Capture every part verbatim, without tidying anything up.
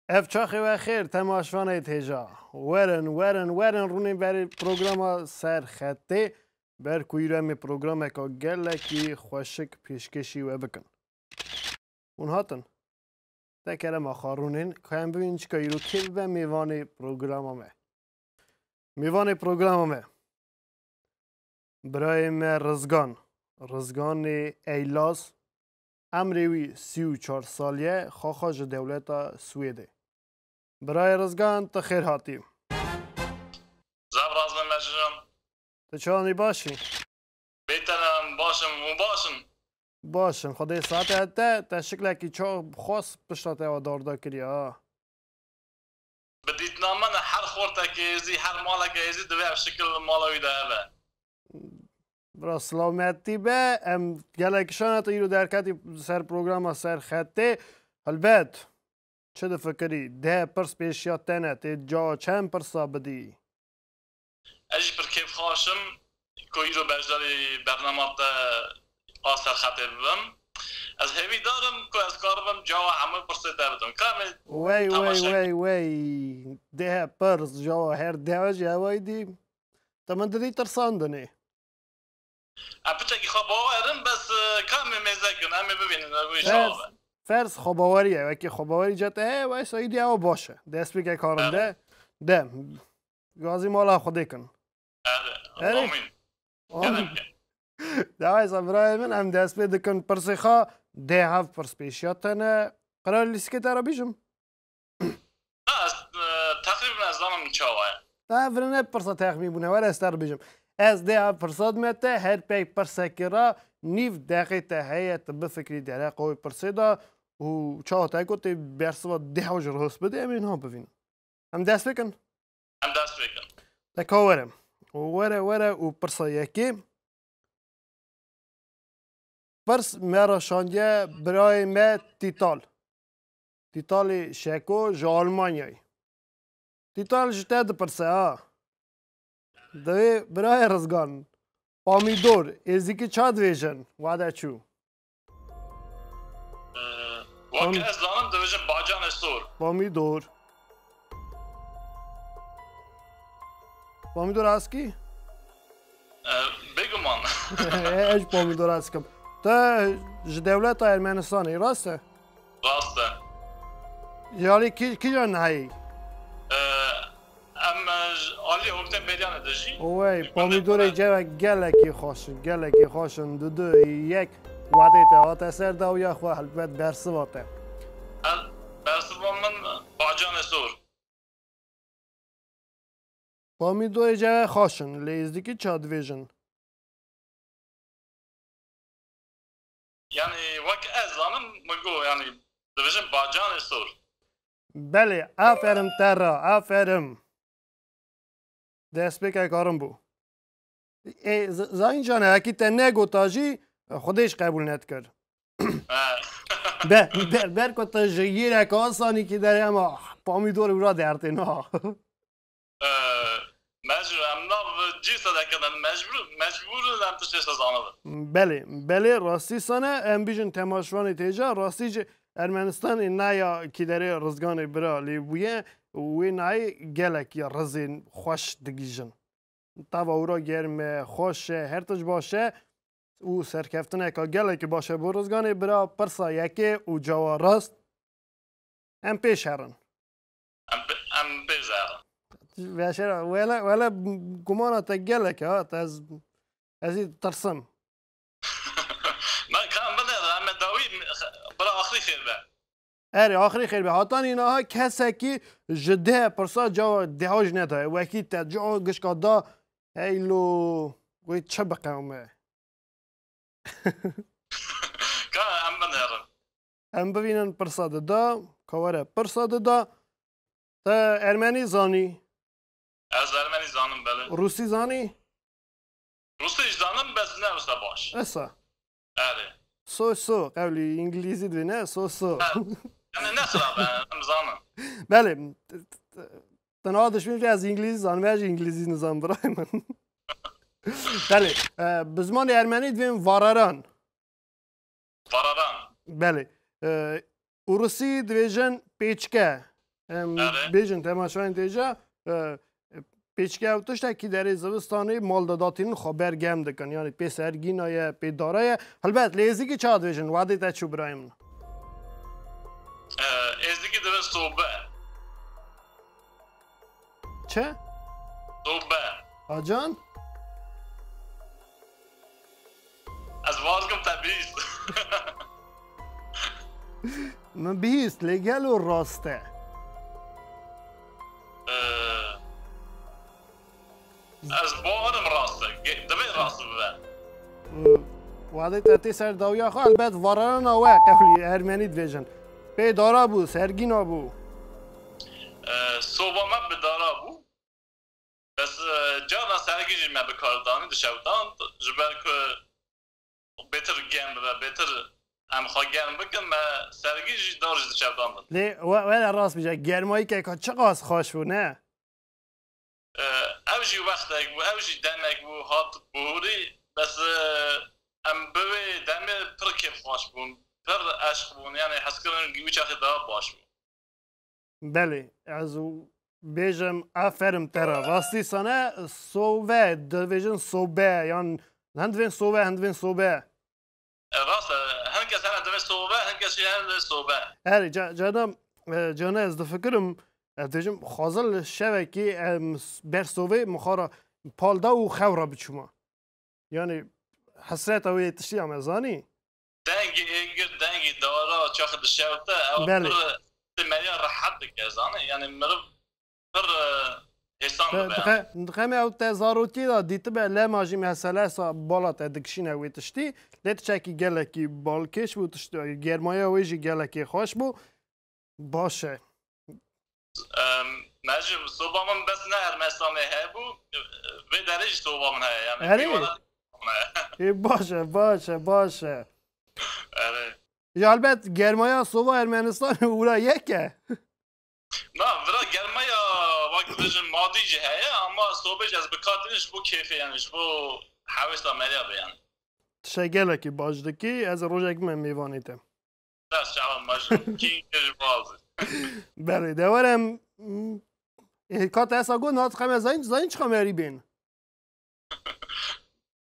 Ev çaxê we xêr, temaşvanê têja. Werin, werin, werin rûnên berî programa Ser Xetê. Ber ku îro em ê programeka gelekî xweşik pêşkêşî we bikin. Hûn hatin? Te kerema xwe rûnên, ka em bibînin çika îro kê bibe mêvanê programa me. Mêvanê programa me. Birayê me Rizgan. Rizganê Eylaz. Emrê wî sî û çar sal ye, xaxa ji dewleta Swêdê. Birayê Rizgan, tu xêr hatî. Zaf raz me Mecid can. Tu çawanî, baş î? Bêtelen baş im, hûn baş in? Baş in, Xwedê saete te, te şiklekî çax xwest pişta te ewa darda kiriye ha. Bi dîtina min her xortekê êzî, her maleke êzî divê ev şikil li mala wî de hebe. Bira silametî be, em gelek şana tu îro derketî ser programa Ser Xetê. Helbet, çi difikirî? Deh pirs pêşiya te ne, tê cawa çend pirsa bidî? Ez jî pir kêfxweş im ku îro beşdarî bernama te a Ser Xetê bibim. Ez hêvîdar im ku ez karibim cawa hemû pirsê te bidim. Ka em ê Wey, wey, temaşe wey, wey. Deh pirs, cawa her deha jî hewayî dî. Te min didî tirsandinê. Em piçekî xwe bawer in, bes, e, ka em ê mêze kin, em ê bibînin, e, wî Ferz, çawa be. Ferz xwebawerî ye, wekî xwebawerî cete heye, weysa îdî ew baş e. Destpêkek karin Evet. de, de. Gazî mala Xwedê kin. Erê, Erê. Amîn. Amîn. Gelek e. Dawaysa birayê min, em dest pê dikin pirsê xwe, dê hev pirs pêşiya te ne. Qerar lîstikê te re bîjim. Na, ez, e, teqrîben ez zanim çawa ye. Te virine pirsa texmîn bûne, were ez te re bêjim. Ez dê ev pirsa dime te, her pey pirsekê re nîv deqê te heye, tu bifikrî dereqa wê pirsê de û çawa te got, tê bersiva deh ji rihos bidê, em ê niha bivînin. Em dest pê kin? Em dest pê kin. Te ka were. Were, were û pirsa yekê. Pirs me re şandiye birayê me Tîtal. Tîtalê Şeko ji Almanyayê. Tîtal ji te dipirse ha. Divê birayê Rizgan. Pamîdor, êzîkî ça divêjin, wade çû. Ee, wek Pam- ez zanim divêjin bacanê sor. Pamîdor. Pamîdor askî? Ee, bêguman. Ez pamîdor askim. Te ji dewleta Ermenistanê, rast e? Rast e. Ji alî kî, kîjan naheyî? Ee, em, e, ji alî Hokten Beryanê de jî. Wey, pamîdorê ceve gelekî xweş in, gelekî xweş in. Du du yek wadê te hate ser dawiya xwe, helbet bersiva te. Ez bersiva min bacanê sor. Pamîdorê ceve xweş in, lê êzdîkî ça divêjin? Yani wek ez zanim, min got, yani divêjin bacanê sor. Belê, aferin te re, aferin. Destpêkek karin bû. Ê, z-, Zayîn Can, hekî te negota jî, Xwedê jî qebûl nedikir. He. Be, ber, ber ku tu ji yêrek asanî kî derê, ema pamîdor wira dertê na. Ee, mecbur, em nav cî sedeke de mecbur, mecbur em tiştê se zanibin. Belê, belê, rastî sane, em bîjin temaşvanê têja, rastî jî Ermenistanê naya kî derê Rizganê bira lê bûye, wê nayê gelek ya rizên xweş digîjin. Tava wira germ e, xweş e, her tişt baş e û serkeftineka gelekî baş e bo Rizganê bira. Pirsa yekê û cawa rast, em pêş herin. Em pê-, em pêş herin. Veşera, wele, wele gumana te gelek e, ha, te ez, ez ê tirsim. Me ka em binêrin, em ê dawî, bira axirî xêr be. Erê, axirî xêr be. Hetanî niha kesekî ji deh pirsa cawa deha jî nedaye. Wekî te cawa gişka da, heylo, wê çi biqewime? Ka em binêrin. Em bivînin pirsa dida, ka were pirsa dida. Te ermenî zanî? Ez ermenî zanim, belê. Rûsî zanî? Rûsî jî zanim, bes ne wisa baş. Esa. Erê. So so, qewlî îngilîzî divê ne, so so. Ha, yani ne xirab e, em zanim. Belê, t-, t-, t-, tenha dişmîn jî ez îngilîzî zanim, ez jî îngilîzî nizam birayê min. Belê, e, bi zimanê ermenî divên vararan. Vararan. Belê. E, û rûsî divêjin pêçke. Em, Erê. Bêjin temaşayên têja, e, pêçike ew tiştekî derê zivistanê mal de datînin xwe ber germ dikin. Yanî pê sergîna ye, pê dara ye. Helbet, lê êzîkî çawa dibêjin? Wadê te çû birayê min. E, êzîkî dibin sobe. Çi? Sobe. Acan? Ez vazkim te bihîst. Min bihîst, lê gelo rast e? Ee, ez bawerim rast e. Ge- Divê rast bibe. Wadê te tê ser dawiya xwe, helbet varana we qeflî ermenî dibêjin. Pê dara bû, sergîna bû. Ee, soba me bi dara bû. Bes, e, carna sergî jî me bi kar danî, dişewtan, ji ber ku bêtir germ bibe, bêtir em xwe germ bikin, me sergî jî dar jî dişewtan bin. Lê we, were rast bije, germayîkeka çiqas xweş bû, ne? E, ew jî wextek bû, ew jî demek bû, hat bihûrî, bes, e, em bi wê demê pir kêfxweş bûn, pir eşq bûn, yanî hezkirin wî çaxê daha baş bû. Belê, ez û bêjim aferin te re. Rastî sane sove, dibêjin sobe, yan hin divên sove, hin divên sobe. E, rast e, hin kes hene divê sobe, hin kes jî hene divê sobe. Erê, ca-, cana, e, cana ez difikirim, ez dibêjim, xwazil şevekî, em, s-, ber sovê min xwe re pal da û xew re biçûma. Yanî hesreta wê yê tiştî ya me zanî. Dengê êgir, dengê dara, çaxê dişewte, ew Belê. pir, pir meriya rehet dike, zanî? Yanî meriv pir, e, hêsan Di-, dibe, yanî. dixe-, dixeme ew te zarokî de dîtibe, lema jî mesela sa bala te dikişîne wê tiştî. Lê tiştekî gelekî balkêş bû, tişt-, germaya wê jî gelekî xweş bû. Baş e. Em, me jî soba min bes ne Ermenistanê hebû, vê derê jî soba min heye, yani Erê? pî wala min heye. Ê, baş e, baş e, baş e. Erê. Ya helbet germaya soba Ermenistanê û wira yek e. Na, vira germaya, wek dibêjin, madî jî heye, ama sobê jî ez bi kar tînim ji bo kêfê, yani ji bo hewêsa meriya be, yani. Tişe gelekî baş dikî, ez rojek me mêvanê te. Dest çawa majin. Kî kir bazı. Belê, de were em, m, ê, ka te esa got, niha dixeme zayîn, zayîn çiqa merî bên.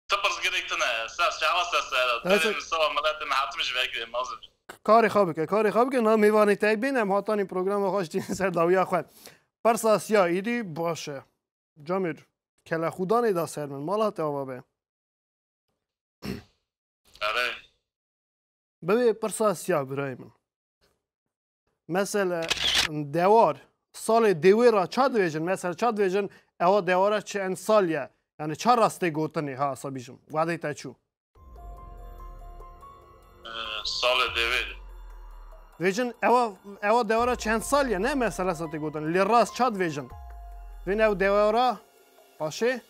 Ti pirsgirêk tune. Ser çawa ser ser. Neyse. Te misala miletin hatim ji vekirê mazin. Karê xwe bike, karê xwe bike, niha mêvanê te bên, em hatanî programa xwe ji tînin ser dawiya xwe. Pirsa siya îdî baş e. Camêr, kelexûdanê da ser min, mala te ava be. Erê. Bibê pirsa siya birayê min. Mesele dewar, salê dêwê ra ça dibêjin? Mesele ça dibêjin, ewa dewara çend sal ye? Yani ça rastê gotinê, ha, esa bîjim. Wadê te çû. Ee, salê dêwê. Dibêjin, ewa, ewa dewara çend sal ye? Ne mesele sa tê gotin. Lê rast ça dibêjin? Vên ew dewara Paşê?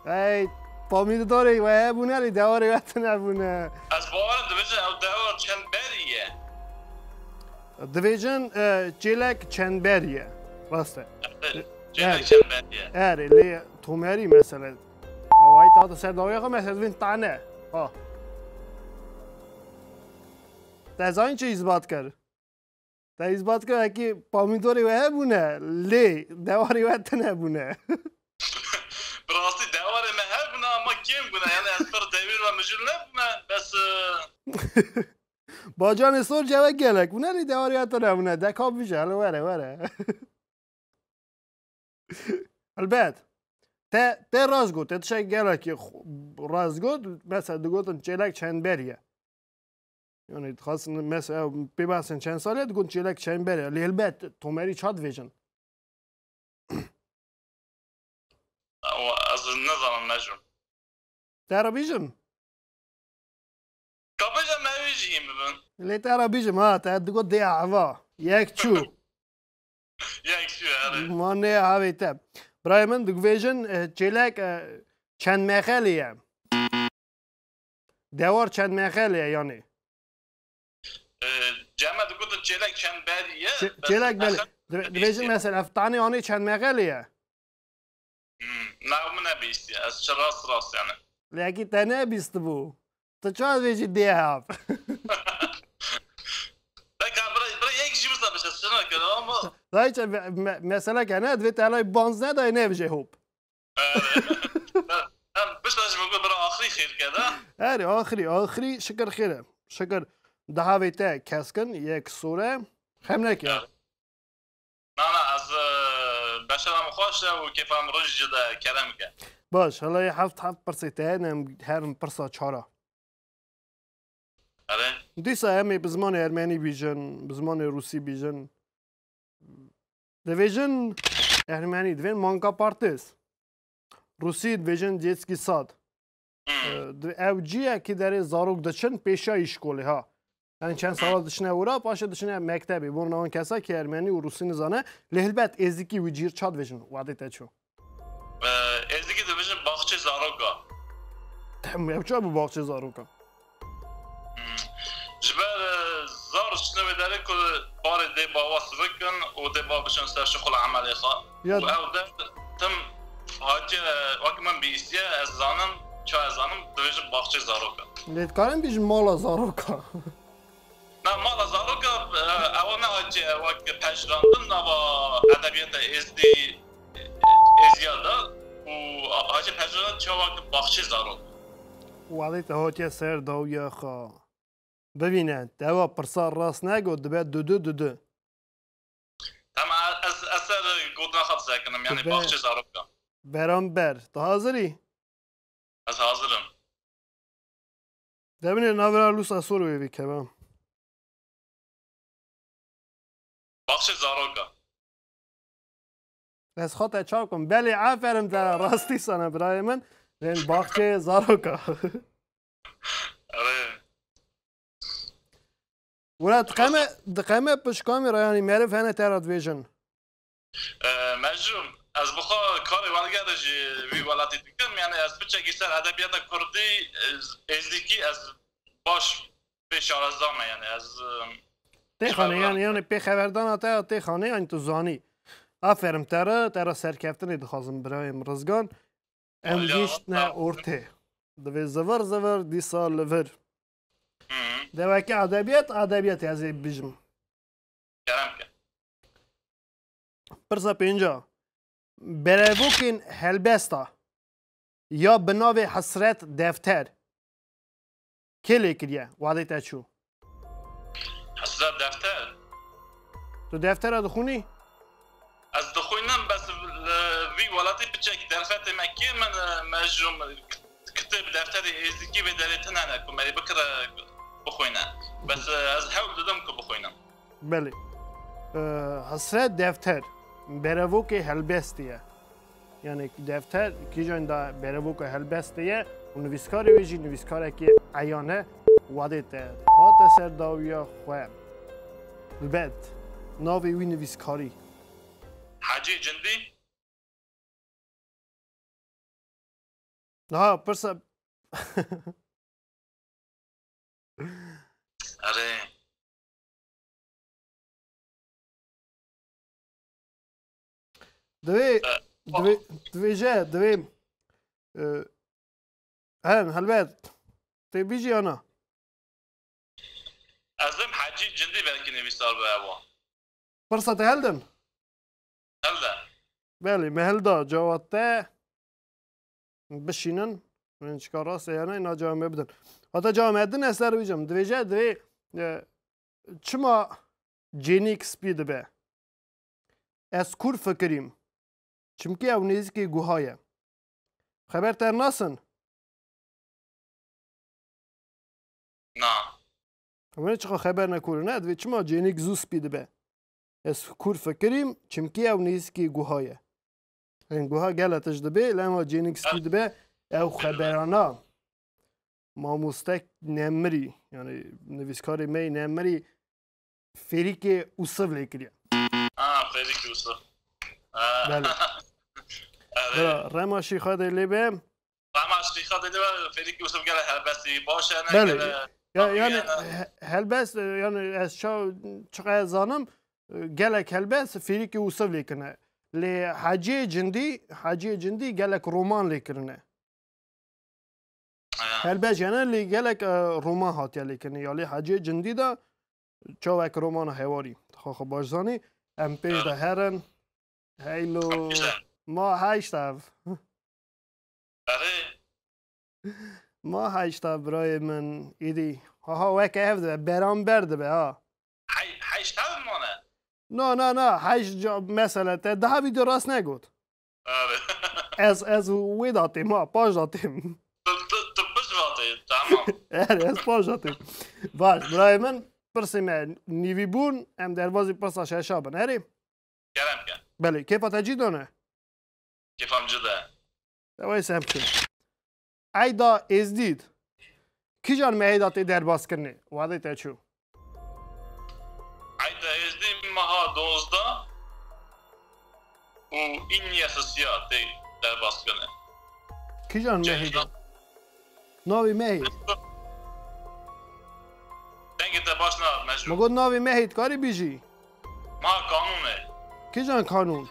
Ey, pomîdorê we hebûne lê dewarê we tune bûne. Ez bawerim dibêjin ew dewar çend berî ye. Dibêjin, e, çêlek çend berî ye. Rast e. Çêlek çend berî ye. Erê, lê tomerî mesele. Awayî ta ser dawiya xwe mesele dibên tane. Ha. Te zanî çi îsbat kir? Te îsbat kir, ekî pamîdorê we hebûne, lê dewarê we tune bûne. Bi rastî dewarê me hebûne ama kêm bûne. Yani ez pir dewîr ve mijûl nebûme. Bes, e, Bacanê sor cewek gelek bûne, lê dewarê we tune bûne. Deka bije, hele were, were. Helbet. Te, te rast got, te tiştek gelekî xu-, rast got. Mesela digotin çêlek çend berî ye. Yani dixwastin mesela pê behsên çend salî ye, digotin çêlek çend berî ye. Lê helbet tomerî ça dibêjin? Ew ez nizanim, mecûm. Te re bîjim? Ka bêje me wî jî hîn bibin. Lê te re bîjim ha, te digot dê ava. Yek çû. Yek çû, erê. Ma nê avê te. Birayê min dibêjin, e, çêlek, e, çend mexelî ye? Dewar çend mexelî ye yanî? E, cem me digotin çêlek çend berî ye, Çê-, bes çêlek belê. mexel Dibe-, dibêjin mesela, ev tanê anê çend mexelî ye? Hmm, na min nebîstiye. Ez çi rast rast yani. Lê ekî te nebîstibû. Tu çawa dibêjî dê hev? Beka bira, bira yek jî Daha hiç me- me- mesele ke ne, divê te elay banz ne dayê nevijê hop. Em, em, pişta ji min got bira axirî xêr ke da. Erê, axirî, axirî, şikir xêr e. Şikir, daha vê te keskin, yek sor e. Xem neke. Ya. Na, na, ez, e, beşera min xweş e û kêfa min roj jî de kerem ke. Baş, hala yê heft, heft pirsê te hene, em herin pirsa çara. Erê. Dîsa em ê bi zimanê ermenî bîjin, bi zimanê rûsî bîjin. Divêjin ermenî, divên manka partis. Rûsî divêjin detskî sad. Hmm. E, di-, ew ciyekî derê zarok diçin pêşayî şkolê ha. Yani çend sala diçine ora, paşê diçine mektebê. Bon, wan kesa ki ermenî û rûsî nizane, lê hilbet êzikî wî cîr ça divêjin, wadê te çû. Ee, Êzikî dibêjin baxçê zaroka. Em, ev çawa bû baxçê zaroka? Hmm. Ji ber, e, zar çine wê derê ku barê dê bawa sivikin û dê ba biçin ser şixul emelê xwe. Ya. Û ew der tim hatiye, wek min bihîstiye, ez zanim, ça ez zanim, dibêjin baxçê zaroka. Lê dikarin bêjin mala zaroka. Na, mala zaroka, e, ewa nehatiye wek pejirandin nava edebiyata êzdî, êziya de û a-, hatiye pejirandin çawa wek baxçê zarok. Welê te hatiye ser dawiya xwe. Bibîne, te ewa pirsa rast negot, dibe dudu dudu. Tamam, ez, ez ser gotina xwe disekinim, yani Dibe baxçê zaroka. Beramber. Tu hazir î? Ez hazir im. Demine navera Lûsa Sor wê bikeve. Baxçê zaroka. Ez xwe te çaw kim. Belê, aferin te, rastî sana birayê min. Bên baxçê zaroka. Erê. Wira diqeme, diqeme pişt kamera, yani meriv hene te re dibêjin. E, Mecnûn, ez bi xwe karê wergerê ji vî welatî dikim, yani ez piçekî ser edebiyata kurdî, e, êzdîkî ez baş pê şarezdan me, yani ez, e, Tê xanê, yani, yani pê xeberdana te ya tê xanê, yani tu zanî. Aferin te re, te re serkeftinê dixwazim birayê min Rizgan. Em Aliya gihîştine Rizgan. Ortê. Divê zivir zivir dîsa li vir. Hı. Deweke edebiyat, edebiyat ez ê bijim. Kerem ke. Pirsa pênca. Berevokên helbesta ya bi navê Hesret Defter kê lê kiriye? Wadê te çû? Hesret Defter. Tu deftera dixwînî? Ez dixwînim, bes li vî welatî piçek derfetê me kê min, e, me ji kitêb defterê êzdîkî vê derê tune ne ku me ê bikire bixwîne. Bes, e, ez hewl didim ku bixwînim. Belê. E, Hesret Defter, berevokê helbestê ye. Yani defter, kîjan da berevoka helbestê ye û nivîskarê wê jî nivîskarekî eyan e, wadê te hate ser dawiya xwe. Helbet, navê wî nivîskarî. Hecî Cindî? Ha, pirsa. Erê. Divê, E, divê, divê je, divê, e, he, helbet. Tê bijî ya na? Ez dim Hecî Cindî belkî nivîsar bi ewa. Pirsa te heldin? Helde. Belê, me hilda cawab te. Bişînin. Min çika rast e ya ne, na cawab me bidin. Hata cawab me din, ez ser wî cem. Divêje, divê, e, çima cênîk spî dibe? Ez kûr fikirîm. Çimkî ew nêzîkê guha ye. Xeber te nasin? Na. Ew ne çiqa xeber ne kûr e, ne? Divê çima cênîk zû spî dibe? Ez kûr fikirîm, çimkî ew nêzîkê guha ye. Ên guha gele tişt dibê, lema cênîk spî dibe, ew xeberana. Mamostek Nemirî, yani nivîskarê me yê Nemirî, Fêrîkê Ûsiv lê kiriye. Ha, Fêrîkê Ûsiv. Ha. Belê. Evet. Bira, rema şîxa de lê be. Rema şîxa de lê be, Fêrîkê Ûsiv gele helbestî baş e, ne Belê. Gele Ya, yani, he-, helbest, e, yani ez ça-, çiqa ez zanim, e, gelek helbest Fêrîkê Ûsiv lê kirine. Lê Heciyê Cindî, Heciyê Cindî gelek roman lê kirine. Aya. Helbest jene lê gelek, e, roman hatiye lêkirinê. Ya lê Hecê Cindî de çawek romana hewarî. Xwe xwe baş zanî. Em pêş de herin. Heylo. Ma heşt ev. Erê. Ma heşt ev birayê min îdî. Ha ha, weke ev dibe, beramber dibe ha. Hey, heşt ev mane? Na, na, na, heşt ca-, mesele te daha vîdeo rast negot. Erê. Ez, ez wê datêm ha, paş datêm. Tu, tu, tu piş vatê, tamam. Erê, ez paş datêm. Baş, birayê min, pirsê me nîvî bûn, em derbazî pirsa şeşa bin, erê? Kerem ke. Belê, kêfa te cî dane? Kêfa min cî de. Ew ê sem çin. Eyda Êzdîd. Kîjan mehê de tê derbas kirinê? Wadê te çû? Eyda Êzdîd meha dozdeh û înye sisiya tê derbas kirinê. Kîjan mehê de? Navê mehê? Dengê te baş nehat, Mecnûn. Min got navê mehê, dikarî bîjî? Ma kanûn e. Kîjan kanûn?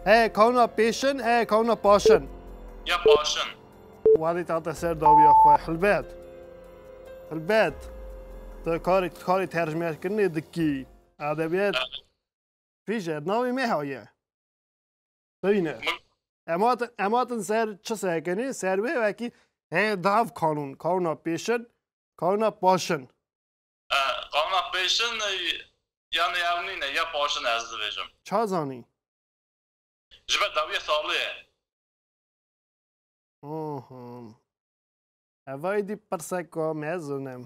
He, kanûna pêşin, he, kanûna paşin. Ya paşin. Wadî te hate ser dawiya xwe, helbet. Helbet. Tu karê, karê tercmekirinê dikî. Edebiyat. Evet. Pîşe, navê me heye. Bibîne. Min- Em hatin, em hatin ser çi sekinî? Ser wê wekî he dav kanûn. Kanûna pêşin, kanûna paşin. E, kanûna pêşin, e, yani ev nîne, ya paşin ez dibêjim. Ça zanî? Ji ber dawiya salê ye. Oho. Eva êdî pirseka mezin e.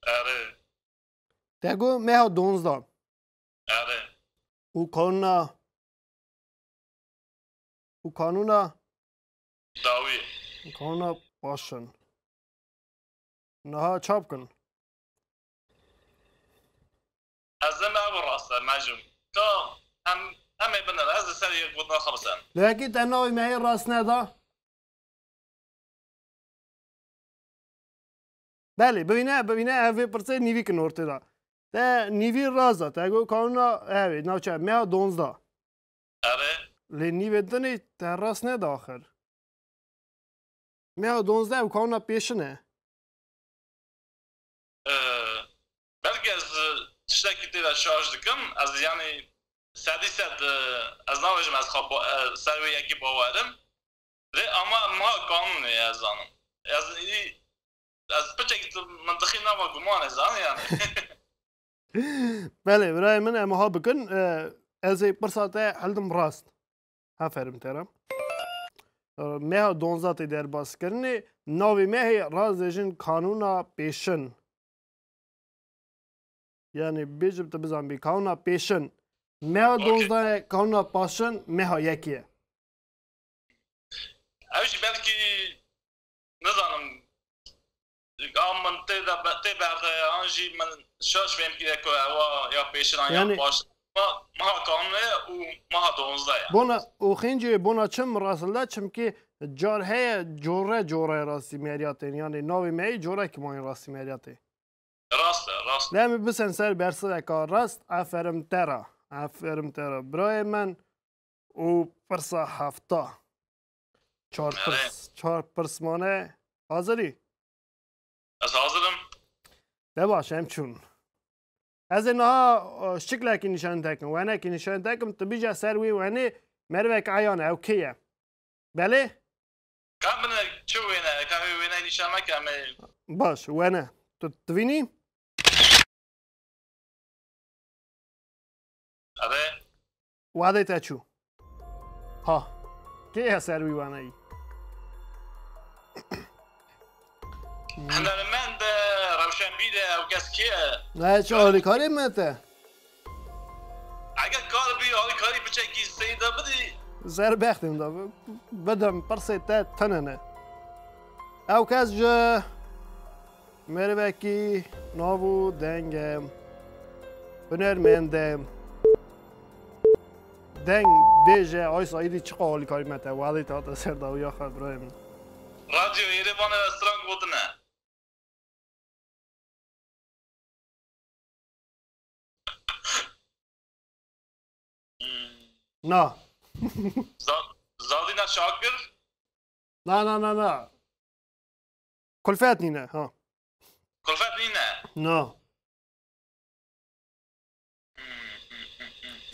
Erê. Te got meha donzda. Erê. Û kanûna, û kanûna dawî. Kanûna paşin. Niha çap kin. Ez ê me ev rast e, Mecnûn. Ka em, em ê biner, ez li ser yek gotina xwe biserim. Lê yekî te navê mehê rast neda? Belê, bibîne, bibîne, ev vê pirsê nîvî kin ortê de. Te nîvî rast da, te got kanûna, ev ê, navçe, meha donzda. Erê. Lê nîvê dinê te rast neda axir. Meha donzdeh ew kanûna pêşin e. Ee, belkî ez, e, tiştekî tê de şaş dikim. Ez, yanî, sedî sed, e, ez nabêjim ez xwe ba-, e, ser wê yekî bawer im. Lê ama meha kanûnê ye, ez zanim. Ez, î, ez piçekî tu min dixî nava gumanê, zanî, yanî. Belê, birayê min, em wiha bikin, e, ez ê pirsa te hildim rast. Aferin te re. E, meha donzdeh tê derbaskirinê, navê mehê rast dibêjin kanûna pêşin. Yanî bêjim tu bizanbî, kanûna pêşin. Meha Okey. donzdeh ye, kanûna paşin meha yekê ye. Ew jî belkî, nizanim, a min tê de be-, tê berde, an jî min şaş fêm kiriye ku ewa ya pêşinan ya Yani paş. Ma-, meha kanûnê û meha donzdeh ye. Bona, û xêncê bona çi min rast hilda, çimkî car heye, core core rastî meriya tên. Yani navê me yê corekî mayîn rastî meriya tê. Rast e, rast. Lê em ê bisin ser bersiveka rast, aferin te re. Aferin te re. Birayê min, û pirsa hefta. Çar Erê. pirs, çar pirs mane. Hazirî? Ez hazir im. De baş, em çûn. Ez ê niha, e, şiklekî nîşan te kim, wenekî nîşan te kim, tu bîje ser wê wenê merivek eyan e, ew kê ye? Belê? Ka bine çi wêne, ka wê wêne nîşan nake, em ê Baş, wene. Tu, tu vînî? Erê. Wadê te çû. Ha. Kê ye ser wî waneyî? Hunermend e, rewşenbîr e, ew kes kê ye? Ne, çi alîkarê me te? Eger kar bî, alîkarî piçekî seyda bidî. Ser bextê min de bi-, bidim, pirsê te tune ne. Ew kes ji Merivekî nav û deng e. Hunermend e. Deng bêje, ay Saîdî çiqa alîkarî me te. Welê te hate ser dawiya xwe birayê min. Radyo Yerevanê re strang gotine. Na. Za-, Zadîna Şakir? Na, na, na, na. Kulfet nîne, ha. Kulfet nîne. Na.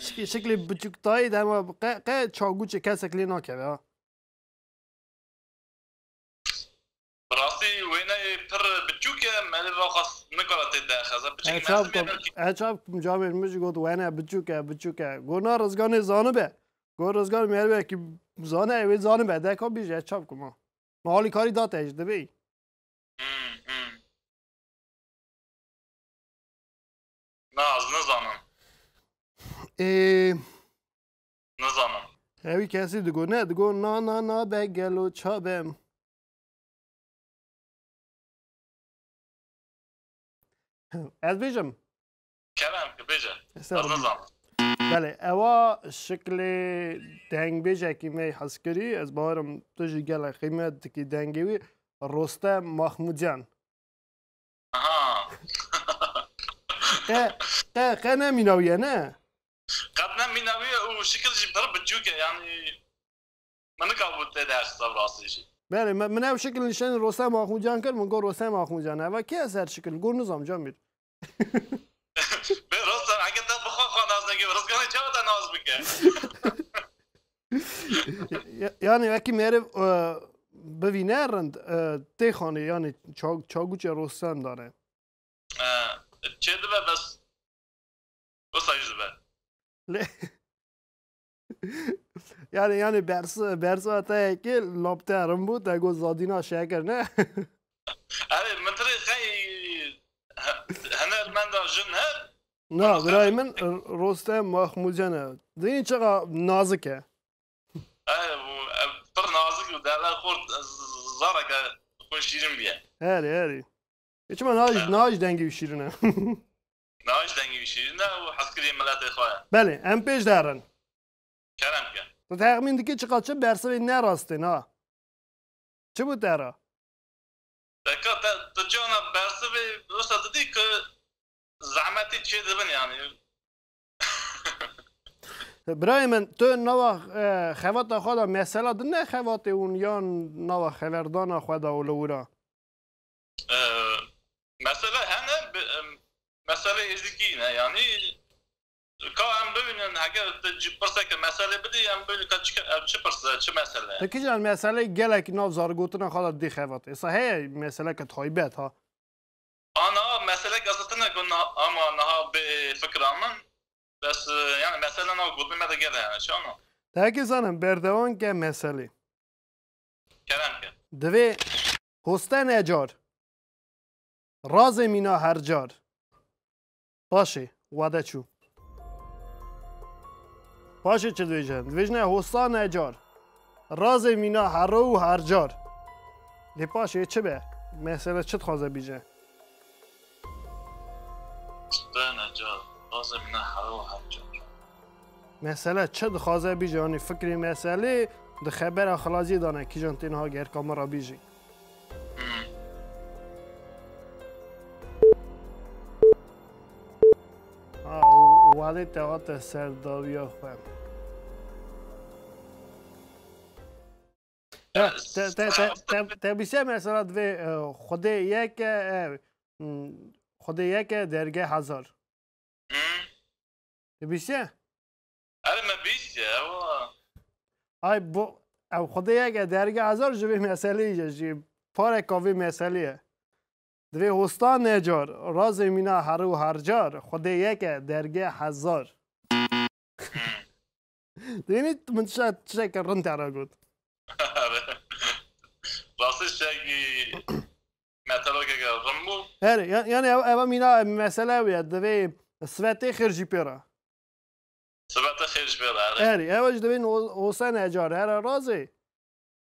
Şikî, şiklê biçûktayî de hema qe, qe çaguçê kesek lê nakeve ha. Bi rastî wêneyê pir biçûk e, merê raxas nikare tê derxe. Piçekî mezin bê belkî. Eçav kim camêr min jî got wêne biçûk e, biçûk e. Got na Rizganê zanibe. Got Rizgan merivekî zane, wê zanibe. Deka bîje eçav kim ha. Ma alîkarî da te jî dibê. Hmm, hmm. Na, ez nizanim. Ê, Nizanim. Hewî kesî digo, ne digo, na, na, na, be gelo ça bem. Ez bêjim. Kerem ki bêje. Ez nizanim. Belê, ewa şiklê dengbêjekî me hezkirî, ez bawerim tu jî gelek qîmet dikî dengê wî, Rostem Mahmudyan. Aha. Qe, qe, qe ne mîna wî ye, ne? Qet ne mîna wî ye û şikil jî pir biçûk e, yanî min nikabû tê de hesab rastî jî. Belê, me, min ew şikil nîşanî Rostem Axûcan kir, min got Rostem Axûcan. Eva kê ye ser şikil? Got nizam camîr. Bê Rostem, eke te bi xwe xwe nas neke, Rizganê çawa te nas bike? Ya-, yanî wekî meriv, e, bivîne rind, e, tê xanê, yanî ça-, çaguçê Rostem dane. E, çê dibe bes. Wisa jî dibe. Lê, yanî, yanî bers-, bersa te yekê lap te rin bû, te got zadîna şekir, ne? Erê, min tirê xey he-, hunermenda jin her. Na, birayê min, Rostem Mahmudyan e. Dînî çiqa nazik e. Erê, û ev pir nazik û dele xort, zareke xwe şîrin bûye. Herî, herî. Ê, çima niha jî, niha jî dengê wî şîrin e? Niha jî dengê wî şîrin e û hezkirî miletê xwe ye. Belê, em pêş de herin. Kerem ke. Tu texmîn dikî çiqa çi bersivê ne rastên ha? Çi bû te re? Deka te, tu cana bersivê wisa didî ku zehmetî çê dibin yanî. Birayê min, tu nava, e, xevata xwe de mesela din ne xevatê hûn yan nava xeverdana xwe de û li wira? E, mesele hene, bi-, em, mesele êzikî ne, yanî ka em bibînin, heger tu ci-, pirseke meselê bidî, em bibînin ka çi, ev çi pirs e, çi mesele ye? Tu kîjan meseleyê gelekî nav zargotina xwe de didî xevatê? Êsa heye meseleke taybet ha? Ana, meseleke ez tine ku na-, ama niha bê fikra min, bes, e, yanî mesele nav gotinê me de gele, yanî, çi ana? Tekî zanim, berdewam ke meselê. Kerem ke. Divê hoste necar. Razê mîna her car. Paşê, wade çû. Paşê çi dibêje? Dibêjine hosta necar. Razê mîna hero û her car. Lê paşê çi be? Mesele çi dixwaze bîje? Hosta necar. Razê mîna hero û her car. Mesele çi dixwaze bîje? Yanî fikrê meselê di xebera xilaziyê de ne, kîjan tê niha gerka min re bîjî. Hmm. Ha, û, û welê te hate ser dawiya xwe. Te, te, te, te, te, te bîse mesela divê, e, Xwedê yek e, e, hmm, Xwedê yek e, dergeh hezar. Hmm. Te bîse? Erê me bîst ye, ewa. Ay, bu, ew Xwedê yek e, dergeh hezar ji vê meseleyê ye, ji pareka vê meselê ye. Divê hosta necar, razê mîna her û her car, Xwedê yek e, dergeh hezar. Hmm. Dibînî min tişe-, tiştekî rind te re got. Rastî tiştekî metelokeke rind bû. Erê, ya-, yanî ev, ev mîna mesele ew ye, divê svetê xêr jî pê re. Sibete xêr ji pê re, erê. Erê, ew jî divê ho-, hosta necar, here razê.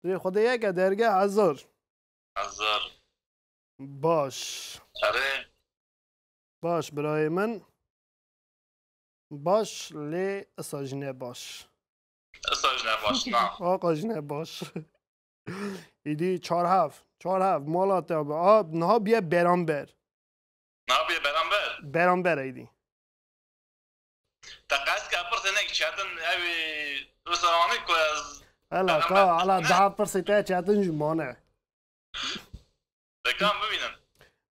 Divê Xwedê yek e, dergeh hezar. Hezar. Baş. Erê. Baş, birayê min. Baş, lê isa jî ne baş. Isa jî ne baş, na. Aqa jî ne baş. Îdî çar hev. Çar hev. Mala te abi. A, niha biye beramber. Niha biye beramber? Beramber êdî. Te qeska pirsê nek çetin, ew ê wisa anî ku ez Ela, beramber ka, ela, ne? Daha pirsê te çetin jî mane. Te kam bibînin?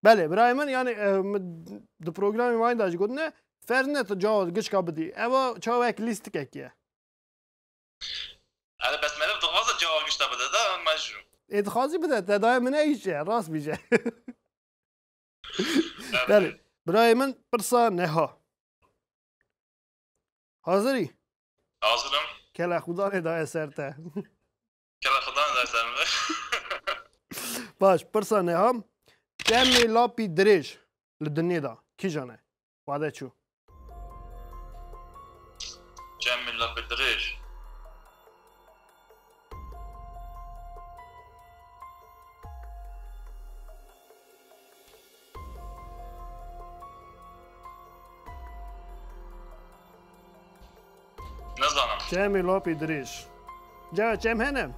Belê, birayê min, yani, e, min di programê mayîn de jî gotine, ferz ne tu cawab gişka bidî. Ewa çawa wek lîstikekî ye. Hele bes meriv dixwaze cawab gişta bide de, mecbûr. Ê dixwazî bide, te daye min e îşe, rast bîje. Evet. Yani, birayê min pirsa neha. Hazirî? Hazir im. Kele xudanê daye ser te. Kele xudanê daye ser min. Baş, pirsa neha. Çemê lapî dirêj li dinyê de kîjan e? Wade çû. Çemê lapî dirêj. Nizanim. Çemê lapî dirêj. Ca çem hene?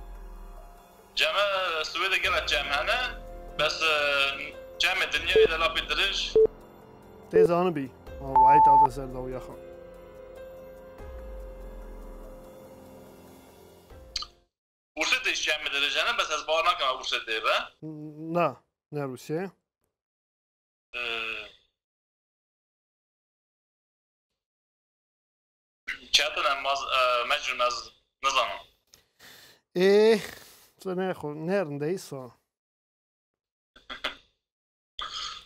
Ceme Swêdê gela çem hene. Bes, e, çemê dinyayê de lapî dirêj. Tê zanibî. Aa, wahî tate ser dawiya xwe. Rûsê tê çemê dirêj hene, bes ez bawer nakim ew Rûsê tê be. Na, ne Rûsya. Ee, Çetin em maz, e, mecbûr ez nizanim. Ê, tu ne xwe, ne rindeyî so.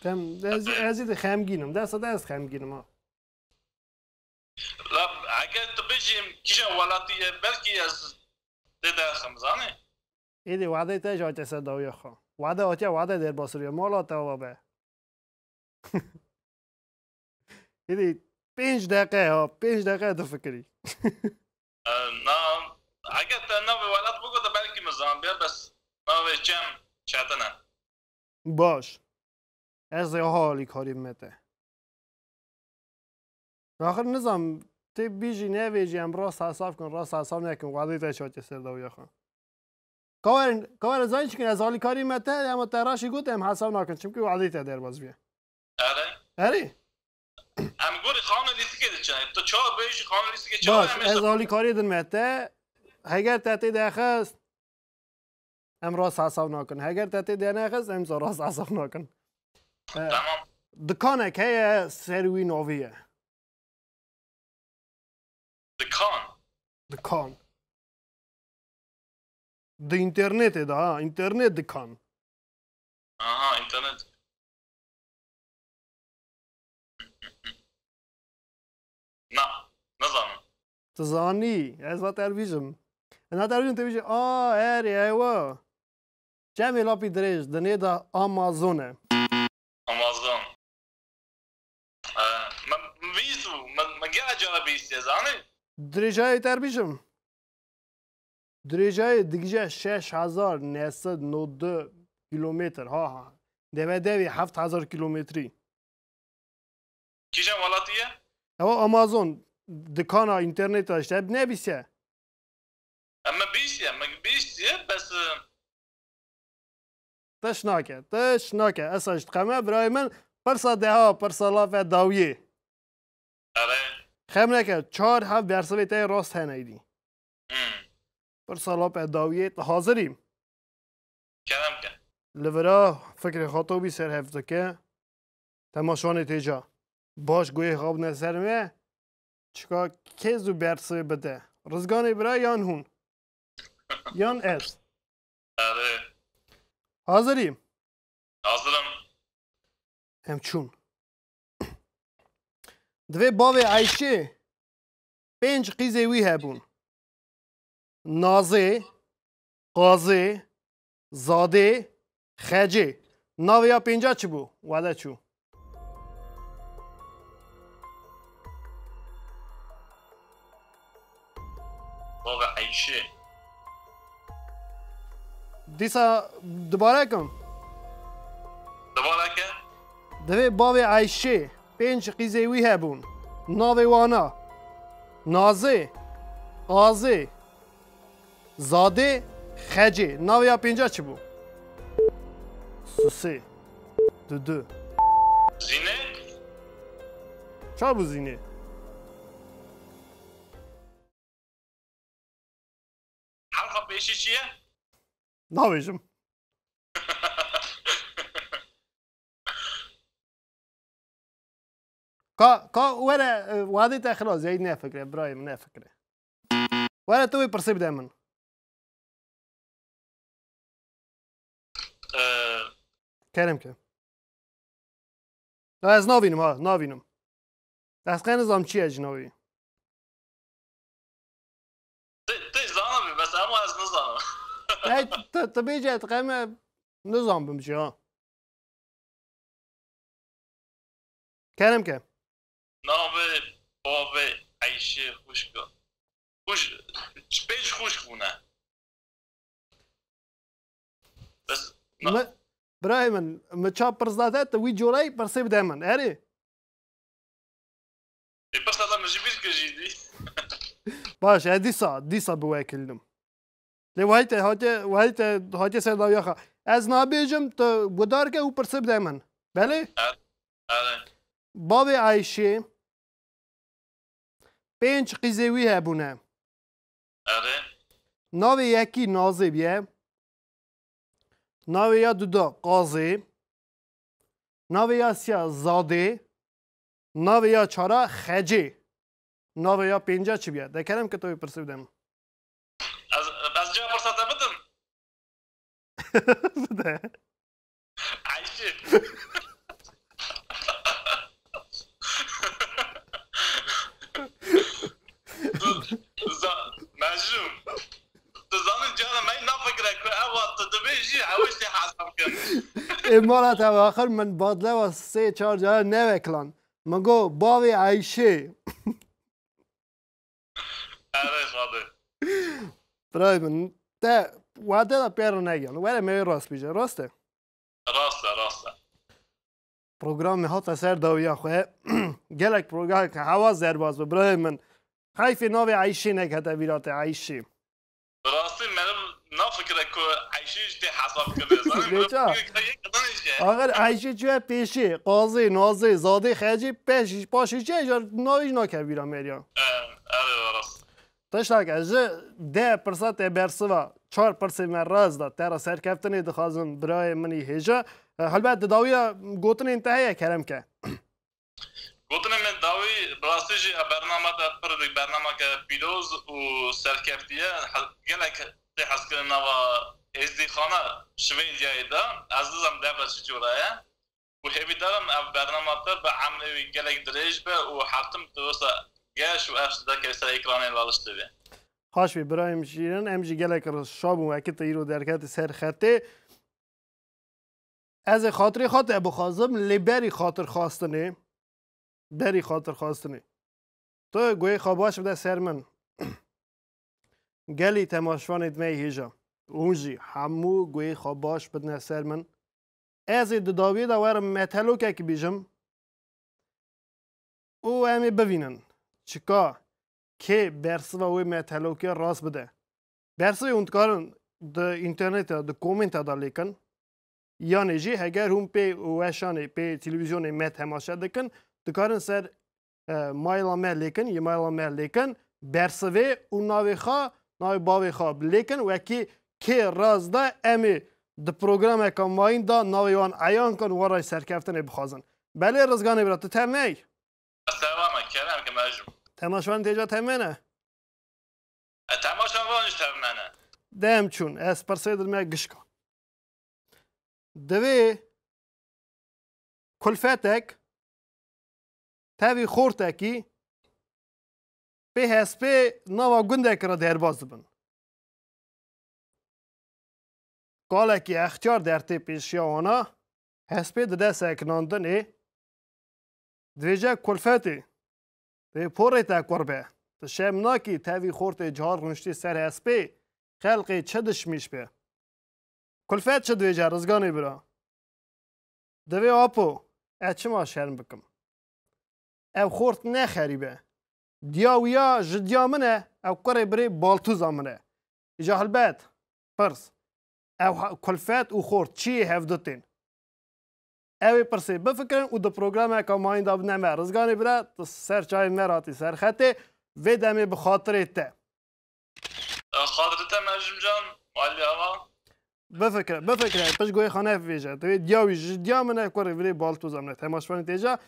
Tem, ez, ez de xemgîn im. Desa de ez xemgîn im ha. La, eger tu bijî kîja welatî ye, belkî ez tê derxim, zanî? Êdî wade te jî hatiye ser dawiya xwe. Wade hatiye, wade derbasî ye. Mala te ava be. Êdî pênc deqe ha, pênc deqe difikirî. E, na, eger te navê welat bigote belkî min zanibî, bes navê çem çetin e. Baş. Ez ê ha alîkarî bime te. Axir nizam, tê bijî nevêjî, em rast hesab kin, rast hesab nekin, wadê te çatê ser dawiya xwe. Kawer, kawer zanî çikin ez alîkarî me te, ema te raşî got em hesab nakin, çimkî wadê te derbas bîye. Erê. Erê. Em gorî xanê lîstikê diçin. Tu çawa bêjî xanê lîstikê çawa Baş, em ê ez ser- alîkarî din me te, heger te tê dexist, em rast hesab nakin. Heger te tê dernexist, em zî rast hesab nakin. E, Tamam. Dikanek heye ser wî navî ye. Dikan. Dikan. Di înternetê de ha, înternet dikan. Aha, înternet. Na, nizanim. Tu zanî, ez va te vîjim. Ez va te vîjim, te vîjî, a, erê, ewa. Çemê lapî dirêj, dinê de Amazon e. Amazon. E, me, me bîst bû, me, me gela cara bîst ye, zanî? Dirêjayê te vîjim. Dirêjayê digije şeş hezar neh sed nod du kilometr. Ha, ha. Deve devê heft hezar kilometrî. Kîjan welatî ye? Ewa Amazon, dikana înterneta işte, hep nebîse. Em me bîst ye, me bîst ye, bes, e, Tiş nake, tiş nake. Esa ji diqeme, birayê min, pirsa deha, pirsa lafe dawiyê. Erê. Xem neke, çar hev bersivê te yê rast hene îdî. Hmm. Pirsa lape dawiyê, tu hazir î? Kerem ke. Li vira fikrê xwe tobî ser hev dike. Temaşvanê têca. Baş guhê xwe bine ser me. Çika kê zû bersivê bide. Rizganê bira yan hûn? Yan ez? Erê. Hazir î? Hazir im. Em çûn. Divê bavê Eyşê pênc qîzê wî hebûn. Nazê, Qazê, Zadê, Xecê. Navê ya pênca çi bû? Wade çû. Bavê Eyşê. Dîsa dubare kim? Dubare ke. Divê bavê Eyşê pênc qîzê wî hebûn. Navê wana Nazê, Qazê, Zadê, Xecê. Navê ya pênca çi bû? Susê. Dudu. Zînê? Ça bû Zînê? Herfa pêşî çi ye? Nabêjim. Ka, ka were, e, wadê te xilas, ey nefikire, birayê min nefikire. Were tu wê pirsê bide min. Ee, Kerem ke. Ya ez navînim ha, navînim. Ez qey nizam çi ye ji navî. Te, te zanibî, mesela ama ez nizanim. Hey, tu, tu bêje, tu qey me nizam bim jî ha. Kerem ke. Navê bavê Eyşê xwişk e. Xwişk, pênc xwişk bûne. Bes, na- Mi, birayê min, mi ça pirs da te, tu wî corayî pirsê bide min. Erê? Ê, pirsa te min ji bîr kir jî dî. Baş, e, dîsa, dîsa bi we kilinim. Lê wayî te hatiye, wayî te hatiye ser dawiya xwe. Ez nabêjim, tu guhdar ke û pirsê bide min. Belê? Erê. Erê. Bavê Ayşê pênc qîzê wî hebûne. Erê. Navê yekî Nazê bûye. Navê ya duda Qazê. Navê ya siya Zadê. Navê ya çara Xecê. Navê ya pênca çi bûye? De kerem ke tu wê pirsê bide min. Ez, ez cevap pirsa te bidim. Bide. Ayşe. Tu, tu za-, Mecnûn. Tu zanî cara me nafikire ku ew wexta tu dibêjî, ew jî hesab kin. Ê mala te axir min badlewa sê çar cara nevekilan. Min got, bavê Ayşê. Erê xalê. Birayê min, te wade da pêro negiyan. Were me wê rast bîje. Rast e? Rast e, rast e. Programê hate ser dawiya xwe. Gelek programeke hewa zerbaz bi birayê min. Heyfê navê Eyşê nekete vîra te, Eyşê. Bi rastî meriv nafikire ku Eyşê jî tê hesab kirin. Zanî meriv Lêça. Yek, yek didanê jî. Axir Eyşê çûye pêşê. Qazê, Nazê, Zadê, Xecê, pêş, paşê çûye, îcar navê jî nake vîra meriya. E, erê rast. Tiştek ez ji deh pirsa te bersiva çar pirsê me rast da, te ra serkeftinê dixwazim birayê min î hêja. E, helbet di dawiya gotinên te heye kerem ke. Gotinên min dawî bi rastî jî ev bernama te pir bi bernameke pîroz û serkeftî ye. He-, gelek tê hezkirin nava êzdîxana Şwêdyayê de. Ez nizam dev re çi cora ye. Û hêvîdar im ev bernama te bi emrê wî gelek dirêj be û her tim tu wisa geş û ev şideke ser ekranê laliş dibe. Xaş bî birayê min şîrin, em jî gelek şa bûn wekî tu îro derketî ser xetê. Ez ê xatirê xwe te bixwazim, lê berî xatirxwastinê, berî xatirxwastinê. Tu guhê xwe baş bide ser min. Gelî temaşvanê di me yê hêja. Hûn jî hemû guhê xwe baş bidine ser min. Ez ê di dawiyê de werim metelokekî bîjim û em ê bivînin. Çika kê bersiva wê metelokê rast bide. Bersivê hûn dikarin di înternetê de, di komenta de lêkin. Yanê jî heger hûn pê weşanê, pê televîzyonê me temaşe dikin, dikarin ser, e, maila me lêkin, yê maila me lêkin, bersivê û navê xwe, navê bavê xwe lêkin, wekî kê rast da em ê di programeka mayîn da navê wan eyan kin, wan re serkeftinê bixwazin. Belê Rizganê bira, tu tevney? Ez teva me, kerem ke mejû. Temaşevanên têca tevmene? E, temaşevan jî tevmene. Dem çûn, ez pirsê dir me gişka. Divê kulfetek tevî xortekî pê hespê nava gundekî re derbaz dibin. Kalekî extiyar dertê pêşiya wana, hespê dide sekinandinê, dibêje kulfetê, dê porê te kur be. Tu şem nakî tevî xortê cihar rûniştî ser hespê, xelqê çi dişmîş be. Kulfet çi dibêje Rizganê bira? Divê apo, ez çima şerm bikim? Ev xort ne xerîb e. Diya wiya ji diya min e, ew kurê birê baltûza min e. Îja helbet, pirs. Ew ha-, kulfet û xort çiyê hevdu tên? Ew ê pirsê bifikirin û di programeka mayîn de bidine me. Rizganê bira, tu ser çayê me ratî ser xetê, vê demê bi xatirê te. Xatirê te Mecim can, Alî Ava. Bifikire, bifikire, pişt guhê xwe nefêje. Divê diya wî ji diya min e, kurê virê baltûza min e. Temaşvanê têja,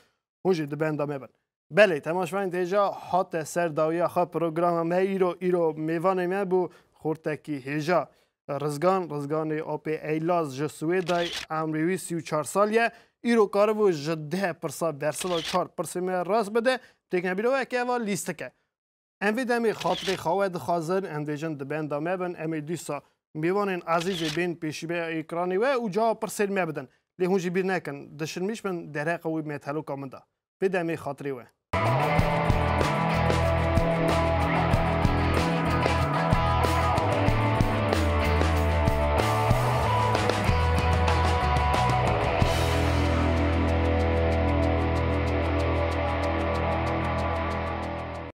hûn jî di benda me bin. Belê, temaşevanên hêja hate ser dawiya xwe programa me îro, îro mêvanê me bû xortekî hêja. Rizgan, Rizganê Apê Eylaz ji Swêdayê, emrê wî sî û çar sal ye. Îro karibû ji deh pirsa bersiva çar pirsê me rast bide. Têkine bîra we ke eva lîstik e. Em vê demê xatirê xwe we dixwazin, em dêjin di benda me bin, em ê dîsa mêvanên ezîzê bên pêşîbeya ekranê we û cewab pirsên me bidin. Lê hûn jî bîr nekin, dişilmîş bin, derheqa wî me teloka min da. Vê demê xatirê we.